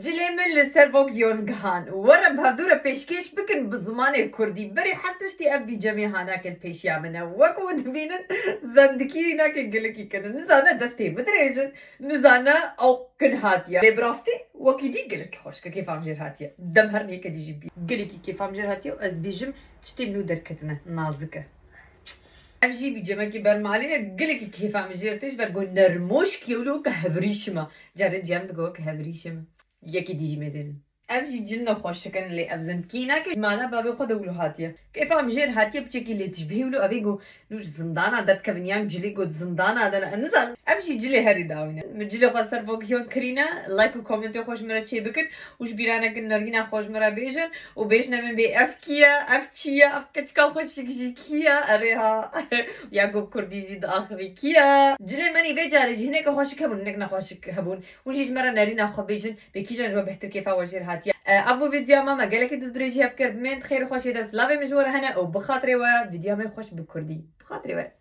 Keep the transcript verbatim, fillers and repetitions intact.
Cilê min li ser Vok Yongan. Werin bi hevdû re pêşkêş bikin bi zimanê kurdî. Berî her tiştî ev vîcemê hanakên pêşiya min e. Wek hûn dibînin zendikî nake gelekî kirin. Nizane destê min dirêjin. Nizane ew kin hatiye. Lê bi rastî wekî dî gelekî xweşik e, kêfa min jêr hatiye. Dem her niyeke dî jî bî. Gelekî kêfa min jêr hatiye û ez dibêjim tiştên nû derketine. Nazik e. Ev jî vîcemekî bermalê ye. Gelekî kêfa min jêr tê ji ber ku nermoşkî ye û li weke hevrîşim e. Carê cem digo weke hevrîşim. Yekî dî jî mêzênin. Ev jî cil nexweşik in lê ev zindkî nake. Mala bavê xwe de wilo hatiye. Kêfa min jêr hatiye piçekî lê tişbihî wilo evê got nû ji zindana derdikevin yan cilê got zindana de ne. Nizan ev jî cilê herî dawî ne. Min cilê xwe ser Vok Yon kirîne. Like û komentê xwe ji min re çê bikin û ji bîra nekin nerîna xwe ji min re bêjin û bêjine min bê ev kî ye, ev çi ye, ev keçika xweşik jî kî ye? Erê ha. Ya ku kurdî jî diaxivî kî ye? Cilê menî vê carê jî hineke xweşik hebûn, hinek nexweşik hebûn. Hûn jî ji me re nerîna xwe bêjin, bê kîjan ji we bêhtir kêfa we jêr hatiye. E, ev bû vîdyoya me, me gelekî dû dirêjî hev kir. Min xêr û xweşê de silavê min ji we re hene û bi xatirê we vîdyoya me xweş bi kurdî. Bi xatirê we.